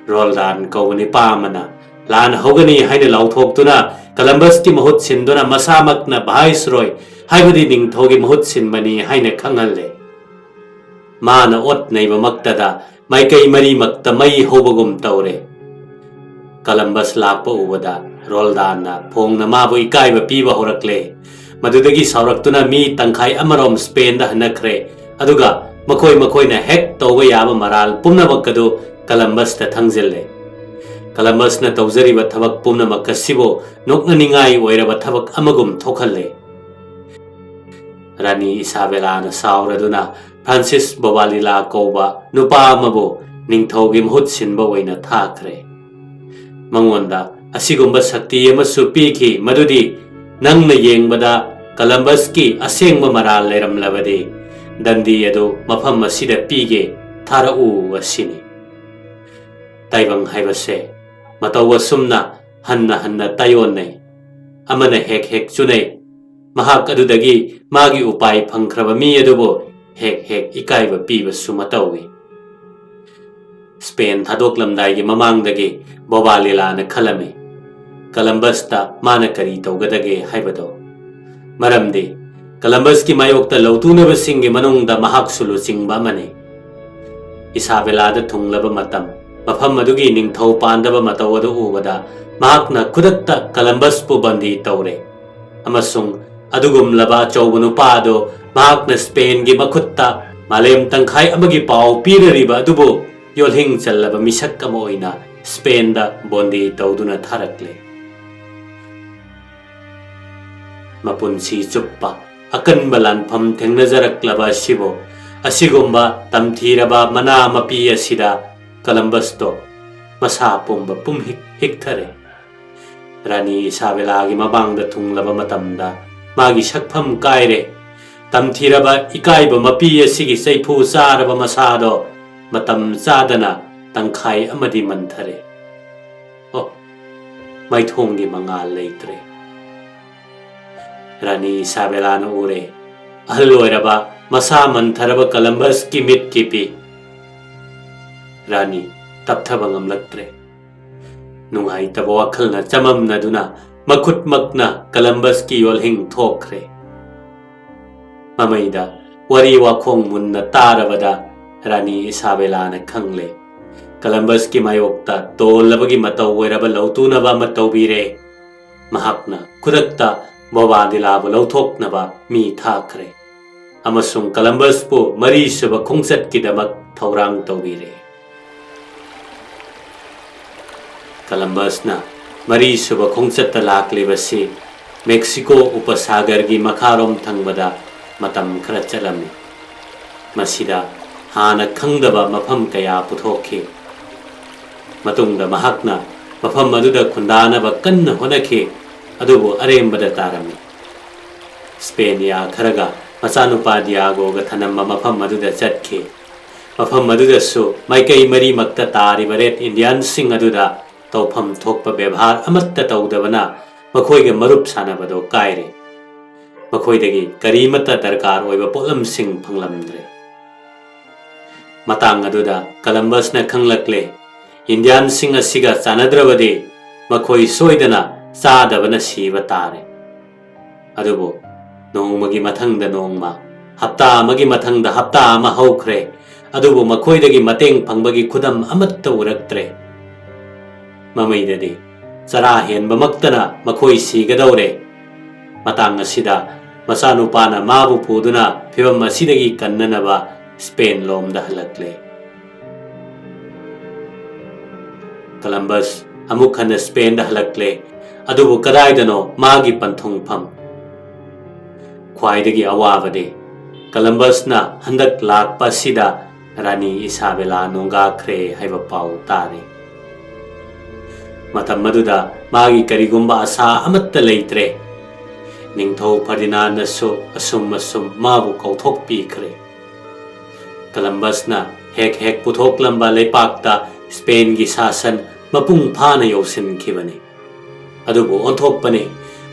ꯔꯣꯜꯗꯥꯟ ꯀꯧꯕ ꯅꯤꯄꯥ ꯑꯃꯅ ꯂꯥꯟ ꯍꯧꯒꯅꯤ ꯍꯥꯏꯅ ꯂꯥꯎꯊꯣꯛꯇꯨꯅ ꯀꯂꯝꯕꯁꯀꯤ ꯃꯍꯨꯠ ꯁꯤꯟꯗꯨꯅ ꯃꯁꯥꯃꯛꯅ ꯚꯥꯏꯁꯔꯣꯏ ꯍꯥꯏꯕꯗꯤ ꯅꯤꯡꯊꯧꯒꯤ ꯃꯍꯨꯠ ꯁꯤꯟꯕꯅꯤ ꯍꯥꯏꯅ ꯈꯪꯍꯜꯂꯦ꯫ ꯃꯥꯅ ꯑꯣꯠ ꯅꯩꯕꯃꯛꯇꯗ ꯃꯥꯏꯀꯩ ꯃꯔꯤꯃꯛꯇ ꯃꯩ ꯍꯧꯕꯒꯨꯝ ꯇꯧꯔꯦ꯫ ꯀꯂꯝꯕꯁ ꯂꯥꯛꯄ ꯎꯕꯗ ꯔꯣꯜꯗꯥꯟꯅ ꯐꯣꯡꯅ ꯃꯥꯕꯨ ꯏꯀꯥꯏꯕ ꯄꯤꯕ ꯍꯧꯔꯛꯂꯦ꯫ ꯃꯗꯨꯗꯒꯤ ꯁꯥꯎꯔꯛꯇꯨꯅ ꯃꯤ ꯇꯪꯈꯥꯏ ꯑꯃꯔꯣꯝ ꯁ꯭ꯄꯦꯟꯗ ꯍꯟꯅꯈ꯭ꯔꯦ, ꯑꯗꯨꯒ ꯃꯈꯣꯏ ꯃꯈꯣꯏꯅ ꯍꯦꯛ ꯇꯧꯕ ꯌꯥꯕ ꯃꯔꯥꯜ ꯄꯨꯝꯅꯃꯛ ꯑꯗꯨ ꯀꯂꯝꯕꯁꯇ ꯊꯪꯖꯤꯜꯂꯦ꯫ ꯀꯂꯝꯕꯁꯅ ꯇꯧꯖꯔꯤꯕ ꯊꯕꯛ ꯄꯨꯝꯅꯃꯛ ꯑꯁꯤꯕꯨ ꯅꯣꯛꯅꯅꯤꯡꯉꯥꯏ ꯑꯣꯏꯔꯕ ꯊꯕꯛ ꯑꯃꯒꯨꯝ ꯊꯣꯛꯍꯜꯂꯦ꯫ ꯔꯥꯅꯤ ꯏꯁꯥꯕꯦꯂꯥꯅ ꯁꯥꯎꯔꯗꯨꯅ ꯐ꯭ꯔꯥꯟꯁꯤꯁ ꯕꯣꯕꯥꯂꯤꯂꯥ ꯀꯧꯕ ꯅꯨꯄꯥ ꯑꯃꯕꯨ ꯅꯤꯡꯊꯧꯒꯤ ꯃꯍꯨꯠ ꯁꯤꯟꯕ ꯑꯣꯏꯅ ꯊꯥꯈ꯭ꯔꯦ꯫ ꯃꯉꯣꯟꯗ ꯑꯁꯤꯒꯨꯝꯕ ꯁꯛꯇꯤ ꯑꯃꯁꯨ ꯄꯤꯈꯤ, ꯃꯗꯨꯗꯤ ꯅꯪꯅ ꯌꯦꯡꯕꯗ ꯀꯂꯝꯕꯁꯀꯤ ꯑꯁꯦꯡꯕ ꯃꯔꯥꯜ ꯂꯩꯔꯝꯂꯕꯗꯤ, ꯗꯟꯗꯤ ꯑꯗꯨ ꯃꯐꯝ ꯑꯁꯤꯗ ꯄꯤꯒꯦ, ꯊꯥꯔꯛꯎ ꯑꯁꯤꯅꯤ꯫ ꯇꯥꯏꯕꯪ ꯍꯥꯏꯕꯁꯦ ꯃꯇꯧ ꯑꯁꯨꯝꯅ ꯍꯟꯅ ꯍꯟꯅ ꯇꯥꯏꯑꯣꯟꯅꯩ꯫ ꯑꯃꯅ ꯍꯦꯛ ꯍꯦꯛ ꯆꯨꯅꯩ꯫ ꯃꯍꯥꯛ ꯑꯗꯨꯗꯒꯤ ꯃꯥꯒꯤ ꯎꯄꯥꯏ ꯐꯪꯈ꯭ꯔꯕ ꯃꯤ ꯑꯗꯨꯕꯨ ꯍꯦꯛ ꯍꯦꯛ ꯏꯀꯥꯏꯕ ꯄꯤꯕꯁꯨ ꯃꯇꯧꯏ꯫ ꯁ꯭ꯄꯦꯟ ꯊꯥꯗꯣꯛꯂꯝꯗꯥꯏꯒꯤ ꯃꯃꯥꯡꯗꯒꯤ ꯕꯣꯕꯥꯂꯤꯂꯥꯅ ꯈꯜꯂꯝꯃꯤ, ꯀꯂꯝꯕꯁꯇ ꯃꯥꯅ ꯀꯔꯤ ꯇꯧꯒꯗꯒꯦ ꯍꯥꯏꯕꯗꯣ꯫ ꯃꯔꯝꯗꯤ ꯀꯂꯝꯕꯁꯀꯤ ꯃꯥꯌꯣꯛꯇ ꯂꯧꯇꯨꯅꯕꯁꯤꯡꯒꯤ ꯃꯅꯨꯡꯗ ꯃꯍꯥꯛꯁꯨ ꯂꯨꯆꯤꯡꯕ ꯑꯃꯅꯤ꯫ ꯏꯁꯥꯕꯦꯂꯥꯗ ꯊꯨꯡꯂꯕ ꯃꯇꯝ, ꯃꯐꯝ ꯑꯗꯨꯒꯤ ꯅꯤꯡꯊꯧ ꯄꯥꯟꯗꯕ ꯃꯇꯧ ꯑꯗꯨ ꯎꯕꯗ ꯃꯍꯥꯛꯅ ꯈꯨꯗꯛꯇ ꯀꯂꯝꯕꯁꯄꯨ ꯕꯟꯗꯤ ꯇꯧꯔꯦ, ꯑꯃꯁꯨꯡ ꯑꯗꯨꯒꯨꯝꯂꯕ ꯑꯆꯧꯕ ꯅꯨꯄꯥ ꯑꯗꯨ ꯃꯍꯥꯛꯅ ꯁ꯭ꯄꯦꯟꯒꯤ ꯃꯈꯨꯠꯇ ꯃꯥꯂꯦꯝ ꯇꯪꯈꯥꯏ ꯑꯃꯒꯤ ꯄꯥꯎ ꯄꯤꯔꯔꯤꯕ ꯑꯗꯨꯕꯨ ꯌꯣꯜꯍꯤꯡ ꯆꯜꯂꯕ ꯃꯤꯁꯛ ꯑꯃ ꯑꯣꯏꯅ ꯁ꯭ꯄꯦꯟꯗ ꯕꯣꯟꯗꯤ ꯇꯧꯗꯨꯅ ꯊꯥꯔꯛꯂꯦ꯫ ꯃꯄꯨꯟꯁꯤ ꯆꯨꯞꯄ ꯑꯀꯟꯕ ꯂꯥꯟꯐꯝ ꯊꯦꯡꯅꯖꯔꯛꯂꯕ ꯑꯁꯤꯕꯨ, ꯑꯁꯤꯒꯨꯝꯕ ꯇꯝꯊꯤꯔꯕ ꯃꯅꯥ ꯃꯄꯤ ꯑꯁꯤꯗ ꯀꯂꯝꯕꯁꯇꯣ ꯃꯁꯥ ꯄꯨꯝꯕ ꯄꯨꯝ ꯍꯤꯛ ꯍꯤꯛꯊꯔꯦ꯫ ꯔꯥꯅꯤ ꯏꯁꯥꯕꯦꯂꯥꯒꯤ ꯃꯃꯥꯡꯗ ꯊꯨꯡꯂꯕ ꯃꯇꯝꯗ ꯃꯥꯒꯤ ꯁꯛꯐꯝ ꯀꯥꯏꯔꯦ꯫ ꯇꯝꯊꯤꯔꯕ ꯏꯀꯥꯏꯕ ꯃꯄꯤ ꯑꯁꯤꯒꯤ ꯆꯩꯐꯨ ꯆꯥꯔꯕ ꯃꯁꯥꯗꯣ ꯃꯇꯝ ꯆꯥꯗꯅ ꯇꯪꯈꯥꯏ ꯑꯃꯗꯤ ꯃꯟꯊꯔꯦ꯫ ꯑꯣ, ꯃꯥꯏꯊꯣꯡꯒꯤ ꯃꯉꯥꯜ ꯂꯩꯇ꯭ꯔꯦ꯫ ꯔꯥꯅꯤ ꯏꯁꯥꯕꯦꯂꯥꯅ ꯎꯔꯦ, ꯑꯍꯜ ꯑꯣꯏꯔꯕ, ꯃꯁꯥ ꯃꯟꯊꯔꯕ ꯀꯂꯝꯕꯁꯀꯤ ꯃꯤꯠꯀꯤ ꯄꯤ꯫ ꯔꯥꯅꯤ ꯇꯞꯊꯕ ꯉꯝꯂꯛꯇ꯭ꯔꯦ꯫ ꯅꯨꯡꯉꯥꯏꯇꯕ ꯋꯥꯈꯜꯅ ꯆꯃꯝꯅꯗꯨꯅ ꯃꯈꯨꯠꯃꯛꯅ ꯀꯂꯝꯕꯁꯀꯤ ꯌꯣꯜꯍꯤꯡ ꯊꯣꯛꯈ꯭ꯔꯦ꯫ ꯃꯃꯩꯗ ꯋꯥꯔꯤ ꯋꯥꯈꯣꯡ ꯃꯨꯟꯅ ꯇꯥꯔꯕꯗ ꯔꯥꯅꯤ ꯏꯁꯥꯕꯦꯂꯥꯅ ꯈꯪꯂꯦ꯫ ꯀꯂꯝꯕꯁꯀꯤ ꯃꯥꯌꯣꯛꯇ ꯇꯣꯜꯂꯕꯒꯤ ꯃꯇꯧ ꯑꯣꯏꯔꯕ ꯂꯧꯇꯨꯅꯕ ꯑꯃ ꯇꯧꯕꯤꯔꯦ꯫ ꯃꯍꯥꯛꯅ ꯈꯨꯗꯛꯇ ꯕꯣꯕꯥꯗꯤꯂꯥꯕꯨ ꯂꯧꯊꯣꯛꯅꯕ ꯃꯤ ꯊꯥꯈ꯭ꯔꯦ ꯑꯃꯁꯨꯡ ꯀꯂꯝꯕꯁꯄꯨ ꯃꯔꯤꯁꯨꯕ ꯈꯣꯡꯆꯠꯀꯤꯗꯃꯛ ꯊꯧꯔꯥꯡ ꯇꯧꯕꯤꯔꯦ꯫ ꯀꯂꯝꯕꯁꯅ ꯃꯔꯤꯁꯨꯕ ꯈꯣꯡꯆꯠꯇ ꯂꯥꯛꯂꯤꯕꯁꯤ ꯃꯦꯛꯁꯤꯀꯣ ꯎꯄꯁꯥꯒꯔꯒꯤ ꯃꯈꯥꯔꯣꯝ ꯊꯪꯕꯗ ꯃꯇꯝ ꯈꯔ ꯆꯠꯂꯝꯃꯤ꯫ ꯃꯁꯤꯗ ꯍꯥꯟꯅ ꯈꯪꯗꯕ ꯃꯐꯝ ꯀꯌꯥ ꯄꯨꯊꯣꯛꯈꯤ꯫ ꯃꯇꯨꯡꯗ ꯃꯍꯥꯛꯅ ꯃꯐꯝ ꯑꯗꯨꯗ ꯈꯨꯟꯗꯥꯅꯕ ꯀꯟꯅ ꯍꯣꯠꯅꯈꯤ, ꯑꯗꯨꯕꯨ ꯑꯔꯦꯝꯕꯗ ꯇꯥꯔꯝꯃꯤ꯫ ꯁ꯭ꯄꯦꯅꯤꯌꯥ ꯈꯔꯒ ꯃꯆꯥꯅꯨꯄꯥ ꯗꯤꯌꯥꯒꯣꯒ ꯊꯅꯝꯕ ꯃꯐꯝ ꯑꯗꯨꯗ ꯆꯠꯈꯤ꯫ ꯃꯐꯝ ꯑꯗꯨꯗꯁꯨ ꯃꯥꯏꯀꯩ ꯃꯔꯤꯃꯛꯇ ꯇꯥꯔꯤꯕ ꯔꯦꯗ ꯏꯟꯗꯤꯌꯥꯟꯁꯤꯡ ꯑꯗꯨꯗ ꯇꯧꯐꯝ ꯊꯣꯛꯄ ꯕꯦꯕꯥꯔ ꯑꯃꯠꯇ ꯇꯧꯗꯕꯅ ꯃꯈꯣꯏꯒ ꯃꯔꯨꯞ ꯁꯥꯟꯅꯕꯗꯣ ꯀꯥꯏꯔꯦ꯫ ꯃꯈꯣꯏꯗꯒꯤ ꯀꯔꯤꯃꯠꯇ ꯗꯔꯀꯥꯔ ꯑꯣꯏꯕ ꯄꯣꯠꯂꯝꯁꯤꯡ ꯐꯪꯂꯝꯗ꯭ꯔꯦ꯫ ꯃꯇꯥꯡ ꯑꯗꯨꯗ ꯀꯂꯝꯕꯁꯅ ꯈꯪꯂꯛꯂꯦ, ꯏꯟꯗꯤꯌꯥꯟꯁꯤꯡ ꯑꯁꯤꯒ ꯆꯥꯟꯅꯗ꯭ꯔꯕꯗꯤ ꯃꯈꯣꯏ ꯁꯣꯏꯗꯅ ꯆꯥꯗꯕꯅ ꯁꯤꯕ ꯇꯥꯔꯦ꯫ ꯑꯗꯨꯕꯨ ꯅꯣꯡꯃꯒꯤ ꯃꯊꯪꯗ ꯅꯣꯡꯃ, ꯍꯞꯇꯥ ꯑꯃꯒꯤ ꯃꯊꯪꯗ ꯍꯞꯇꯥ ꯑꯃ ꯍꯧꯈ꯭ꯔꯦ, ꯑꯗꯨꯕꯨ ꯃꯈꯣꯏꯗꯒꯤ ꯃꯇꯦꯡ ꯐꯪꯕꯒꯤ ꯈꯨꯗꯝ ꯑꯃꯠꯇ ꯎꯔꯛꯇ꯭ꯔꯦ꯫ ꯃꯃꯩꯗꯗꯤ ꯆꯔꯥ ꯍꯦꯟꯕꯃꯛꯇꯅ ꯃꯈꯣꯏ ꯁꯤꯒꯗꯧꯔꯦ꯫ ꯃꯇꯥꯡ ꯑꯁꯤꯗ ꯃꯆꯥꯅꯨꯄꯥꯅ ꯃꯥꯕꯨ ꯄꯨꯗꯨꯅ ꯐꯤꯚꯝ ꯑꯁꯤꯗꯒꯤ ꯀꯟꯅꯅꯕ ꯁ꯭ꯄꯦꯟ ꯂꯣꯝꯗ ꯍꯜꯂꯛꯂꯦ꯫ ꯀꯂꯝꯕꯁ ꯑꯃꯨꯛ ꯍꯟꯅ ꯁ꯭ꯄꯦꯟꯗ ꯍꯜꯂꯛꯂꯦ, ꯑꯗꯨꯕꯨ ꯀꯗꯥꯏꯗꯅꯣ ꯃꯥꯒꯤ ꯄꯟꯊꯨꯡꯐꯝ? ꯈ꯭ꯋꯥꯏꯗꯒꯤ ꯑꯋꯥꯕꯗꯤ ꯀꯂꯝꯕꯁꯅ ꯍꯟꯗꯛ ꯂꯥꯛꯄ ꯑꯁꯤꯗ ꯔꯥꯅꯤ ꯏꯁꯥꯕꯦꯂꯥ ꯅꯣꯡꯒꯥꯈ꯭ꯔꯦ ꯍꯥꯏꯕ ꯄꯥꯎ ꯇꯥꯔꯦ꯫ ꯃꯇꯝ ꯑꯗꯨꯗ ꯃꯥꯒꯤ ꯀꯔꯤꯒꯨꯝꯕ ꯑꯁꯥ ꯑꯃꯠꯇ ꯂꯩꯇ꯭ꯔꯦ꯫ ꯅꯤꯡꯊꯧ ꯐꯔꯗꯤꯅꯥꯟꯗꯁꯨ ꯑꯁꯨꯝ ꯑꯁꯨꯝ ꯃꯥꯕꯨ ꯀꯥꯎꯊꯣꯛꯄꯤꯈ꯭ꯔꯦ꯫ ꯀꯂꯝꯕꯁꯅ ꯍꯦꯛ ꯍꯦꯛ ꯄꯨꯊꯣꯛꯂꯝꯕ ꯂꯩꯄꯥꯛꯇ ꯁ꯭ꯄꯦꯟꯒꯤ ꯁꯥꯁꯟ ꯃꯄꯨꯡ ꯐꯥꯅ ꯌꯧꯁꯤꯟꯈꯤꯕꯅꯤ꯫ ꯑꯗꯨꯕꯨ ꯑꯣꯟꯊꯣꯛꯄꯅꯤ,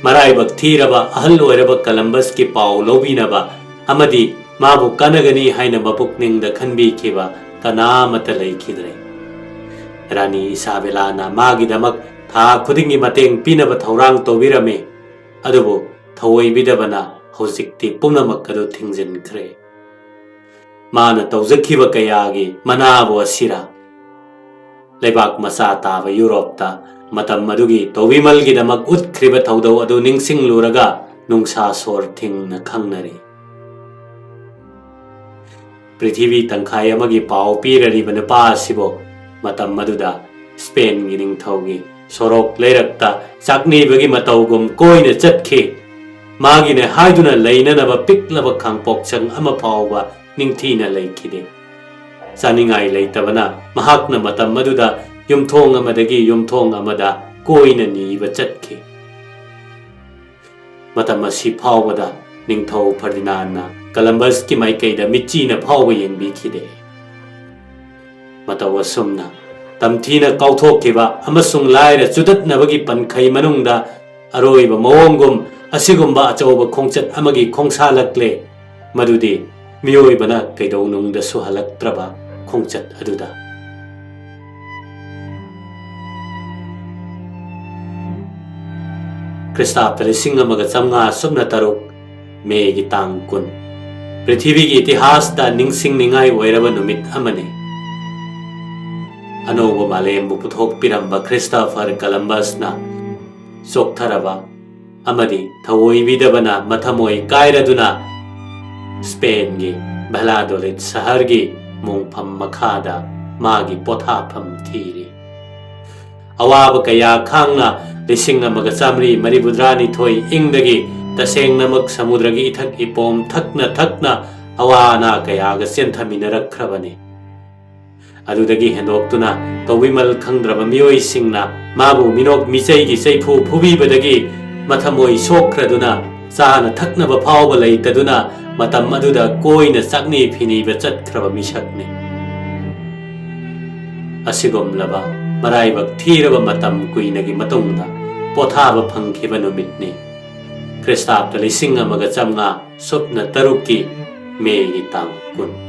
ꯃꯔꯥꯏꯕꯛ ꯊꯤꯔꯕ ꯑꯍꯜ ꯑꯣꯏꯔꯕ ꯀꯂꯝꯕꯁꯀꯤ ꯄꯥꯎ ꯂꯧꯕꯤꯅꯕ ꯑꯃꯗꯤ ꯃꯥꯕꯨ ꯀꯥꯟꯅꯒꯅꯤ ꯍꯥꯏꯅ ꯃꯄꯨꯛꯅꯤꯡꯗ ꯈꯟꯕꯤꯈꯤꯕ ꯀꯅꯥ ꯑꯃꯠꯇ ꯂꯩꯈꯤꯗ꯭ꯔꯦ꯫ ꯔꯥꯅꯤ ꯏꯁꯥꯕꯦꯂꯥꯅ ꯃꯥꯒꯤꯗꯃꯛ ꯊꯥ ꯈꯨꯗꯤꯡꯒꯤ ꯃꯇꯦꯡ ꯄꯤꯅꯕ ꯊꯧꯔꯥꯡ ꯇꯧꯕꯤꯔꯝꯃꯤ, ꯑꯗꯨꯕꯨ ꯊꯧꯑꯣꯏꯕꯤꯗꯕꯅ ꯍꯧꯖꯤꯛꯇꯤ ꯄꯨꯝꯅꯃꯛ ꯑꯗꯨ ꯊꯤꯡꯖꯤꯟꯈ꯭ꯔꯦ꯫ ꯃꯥꯅ ꯇꯧꯖꯈꯤꯕ ꯀꯌꯥꯒꯤ ꯃꯅꯥꯕꯨ ꯑꯁꯤꯔꯥ? ꯂꯩꯕꯥꯛ ꯃꯆꯥ ꯇꯥꯕ ꯌꯨꯔꯣꯞꯇ ꯃꯇꯝ ꯑꯗꯨꯒꯤ ꯇꯧꯕꯤꯃꯜꯒꯤꯗꯃꯛ ꯎꯠꯈ꯭ꯔꯤꯕ ꯊꯧꯗꯧ ꯑꯗꯨ ꯅꯤꯡꯁꯤꯡꯂꯨꯔꯒ ꯅꯨꯡꯁꯥ ꯁꯣꯔ ꯊꯤꯡꯅ ꯈꯪꯅꯔꯤ꯫ ꯄ꯭ꯔꯤꯊꯤꯕꯤ ꯇꯪꯈꯥꯏ ꯑꯃꯒꯤ ꯄꯥꯎ ꯄꯤꯔꯔꯤꯕ ꯅꯨꯄꯥ ꯑꯁꯤꯕꯨ ꯃꯇꯝ ꯑꯗꯨꯗ ꯁ꯭ꯄꯦꯟꯒꯤ ꯅꯤꯡꯊꯧꯒꯤ ꯁꯣꯔꯣꯛ ꯂꯩꯔꯛꯇ ꯆꯥꯛꯅꯤꯕꯒꯤ ꯃꯇꯧꯒꯨꯝ ꯀꯣꯏꯅ ꯆꯠꯈꯤ꯫ ꯃꯥꯒꯤꯅꯦ ꯍꯥꯏꯗꯨꯅ ꯂꯩꯅꯅꯕ ꯄꯤꯛꯂꯕ ꯈꯥꯡꯄꯣꯛꯆꯪ ꯑꯃ ꯐꯥꯎꯕ ꯅꯤꯡꯊꯤꯅ ꯂꯩꯈꯤꯗꯦ꯫ ꯆꯥꯅꯤꯡꯉꯥꯏ ꯂꯩꯇꯕꯅ ꯃꯍꯥꯛꯅ ꯃꯇꯝ ꯑꯗꯨꯗ ꯌꯨꯝꯊꯣꯡ ꯑꯃꯗꯒꯤ ꯌꯨꯝꯊꯣꯡ ꯑꯃꯗ ꯀꯣꯏꯅ ꯅꯤꯕ ꯆꯠꯈꯤ꯫ ꯃꯇꯝ ꯑꯁꯤ ꯐꯥꯎꯕꯗ ꯅꯤꯡꯊꯧ ꯐꯔꯗꯤꯅꯥꯟꯅ ꯀꯂꯝꯕꯁꯀꯤ ꯃꯥꯏꯀꯩꯗ ꯃꯤꯠꯆꯤꯅ ꯐꯥꯎꯕ ꯌꯦꯡꯕꯤꯈꯤꯗꯦ꯫ ꯃꯇꯧ ꯑꯁꯨꯝꯅ ꯇꯝꯊꯤꯅ ꯀꯥꯎꯊꯣꯛꯈꯤꯕ ꯑꯃꯁꯨꯡ ꯂꯥꯏꯔ ꯆꯨꯗꯠꯅꯕꯒꯤ ꯄꯟꯈꯩ ꯃꯅꯨꯡꯗ ꯑꯔꯣꯏꯕ ꯃꯑꯣꯡꯒꯨꯝ ꯑꯁꯤꯒꯨꯝꯕ ꯑꯆꯧꯕ ꯈꯣꯡꯆꯠ ꯑꯃꯒꯤ ꯈꯣꯡꯁꯥꯂꯛꯂꯦ, ꯃꯗꯨꯗꯤ ꯃꯤꯑꯣꯏꯕꯅ ꯀꯩꯗꯧꯅꯨꯡꯗ ꯁꯨꯍꯜꯂꯛꯇ꯭ꯔꯕ ꯈꯣꯡꯆꯠ ꯑꯗꯨꯗ꯫ ꯈ꯭ꯔꯤꯁꯇꯥꯕꯗ ꯂꯤꯁꯤꯡ ꯑꯃꯒ ꯆꯥꯝꯃꯉꯥ ꯁꯨꯞꯅ ꯇꯔꯨꯛ, ꯃꯦꯒꯤ ꯇꯥꯡ ꯀꯨꯟ, ꯄ꯭ꯔꯤꯊꯤꯕꯤꯒꯤ ꯏꯇꯤꯍꯥꯁꯇ ꯅꯤꯡꯁꯤꯡꯅꯤꯡꯉꯥꯏ ꯑꯣꯏꯔꯕ ꯅꯨꯃꯤꯠ ꯑꯃꯅꯤ꯫ ꯑꯅꯧꯕ ꯃꯥꯂꯦꯝꯕꯨ ꯄꯨꯊꯣꯛꯄꯤꯔꯝꯕ ꯈ꯭ꯔꯤꯁꯇꯣꯐꯔ ꯀꯂꯝꯕꯁꯅ ꯆꯣꯛꯊꯔꯕ ꯑꯃꯗꯤ ꯊꯑꯣꯏꯕꯤꯗꯕꯅ ꯃꯊꯃꯣꯏ ꯀꯥꯏꯔꯗꯨꯅ ꯁ꯭ꯄꯦꯟꯒꯤ ꯚꯦꯂꯥꯗꯣꯂꯤꯗ ꯁꯍꯔꯒꯤ ꯃꯣꯡꯐꯝ ꯃꯈꯥꯗ ꯃꯥꯒꯤ ꯄꯣꯊꯥꯐꯝ ꯊꯤꯔꯤ꯫ ꯑꯋꯥꯕ ꯀꯌꯥ ꯈꯥꯡꯅ ꯂꯤꯁꯤꯡ ꯑꯃꯒ ꯆꯥꯃꯔꯤ ꯃꯔꯤꯐꯨꯇꯔꯥꯅꯤꯊꯣꯏ ꯏꯪꯗꯒꯤ ꯇꯁꯦꯡꯅꯃꯛ ꯁꯃꯨꯗ꯭ꯔꯒꯤ ꯏꯊꯛ ꯏꯄꯣꯝ ꯊꯛꯅ ꯊꯛꯅ ꯑꯋꯥ ꯑꯅꯥ ꯀꯌꯥꯒ ꯆꯦꯟꯊꯃꯤꯟꯅꯔꯛꯈ꯭ꯔꯕꯅꯤ꯫ ꯑꯗꯨꯗꯒꯤ ꯍꯦꯟꯗꯣꯛꯇꯨꯅ ꯇꯧꯕꯤꯃꯜ ꯈꯪꯗ꯭ꯔꯕ ꯃꯤꯑꯣꯏꯁꯤꯡꯅ ꯃꯥꯕꯨ ꯃꯤꯅꯣꯛ ꯃꯤꯆꯩꯒꯤ ꯆꯩꯐꯨ ꯐꯨꯕꯤꯕꯗꯒꯤ ꯃꯊꯃꯣꯏ ꯁꯣꯛꯈ꯭ꯔꯗꯨꯅ ꯆꯥꯅ ꯊꯛꯅꯕ ꯐꯥꯎꯕ ꯂꯩꯇꯗꯨꯅ ꯃꯇꯝ ꯑꯗꯨꯗ ꯀꯣꯏꯅ ꯆꯥꯛꯅꯤ ꯐꯤꯅꯤꯕ ꯆꯠꯈ꯭ꯔꯕ ꯃꯤꯁꯛꯅꯤ꯫ ꯑꯁꯤꯒꯨꯝꯂꯕ ꯃꯔꯥꯏꯕꯛ ꯊꯤꯔꯕ ꯃꯇꯝ ꯀꯨꯏꯅꯒꯤ ꯃꯇꯨꯡꯗ ꯄꯣꯊꯥꯕ ꯐꯪꯈꯤꯕ ꯅꯨꯃꯤꯠꯅꯤ꯫ ꯈ꯭ꯔꯤꯁꯇꯥꯕꯗ ꯂꯤꯁꯤꯡ ꯑꯃꯒ ꯆꯥꯝꯃꯉꯥ ꯁꯨꯞꯅ ꯇꯔꯨꯛꯀꯤ ꯃꯦꯒꯤ ꯇꯥꯡ ꯀꯨꯟ꯫